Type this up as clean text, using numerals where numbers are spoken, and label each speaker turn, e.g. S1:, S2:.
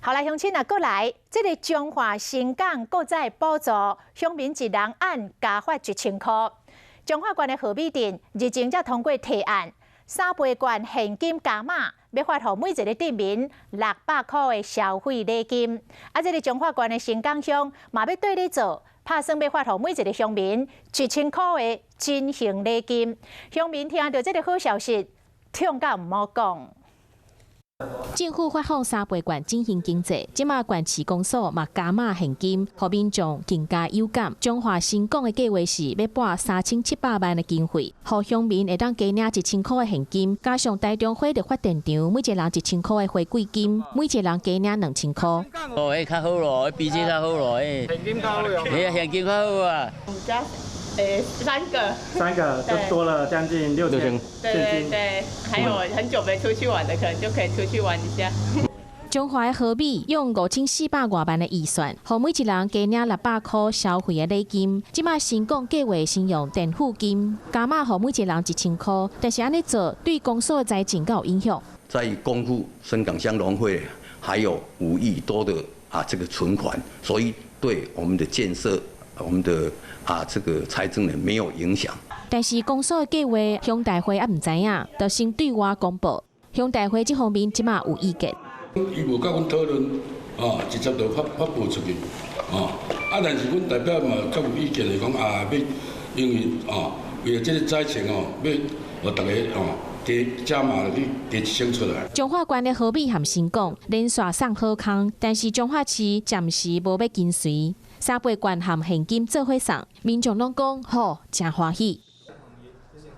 S1: 好來，鄉親啊，閣來，這个彰化伸港閣再補助鄉民一人按加發一千箍。彰化縣的河美鎮日前才通過提案，三倍券現金加碼，欲發予每一个鎮民600箍的消費禮金。啊，這个彰化縣的伸港鄉嘛欲綴咧做，拍算欲發予每一个鄉民一千箍的振興禮金。鄉民聽著這个好消息，痛甲毋好講。
S2: 政府發放三倍券振興經濟，這馬縣市公所嘛加碼現金，予民眾更加有感。彰化伸港的計劃是欲撥3700萬的經費，予鄉民會當加領一千箍的現金，加上台中火力發電廠每一个人一千箍的回饋金，每一个人加領2000箍。
S3: 哦，彼較好囉，比這較好囉，
S4: 現金較好用。
S3: 嘿啊，現金較好啊。
S5: 加三個，
S4: 三個就多了將近6000。
S5: 對對對，還有很久沒出去玩的，可能就可以出去玩一下。
S2: 彰化的河美用5400外萬的預算，予每一人加領600箍消費的禮金。這馬伸港計劃先用墊付金，加碼予每一個人一千箍，但是按呢做對公所的財政敢有影響？
S6: 在公庫伸港鄉農會還有5億多的啊這個存款，所以對我們的建設，我們的啊這個財政呢沒有影響。
S2: 但是公所的計劃，鄉大會猶毋知影，就先對外公布。鄉大會這方面這馬有意見。
S7: 伊無佮阮討論，哦，直接就發發布出去，哦，啊，但是阮代表嘛較有意見的講啊，欲因為哦，為了這个災情哦，欲予逐家哦加加碼去加一千出來。
S2: 彰化縣的河美和伸港連續送好康，但是彰化市暫時無欲跟隨。三倍券和現金做伙送，民眾攏講好，誠歡喜。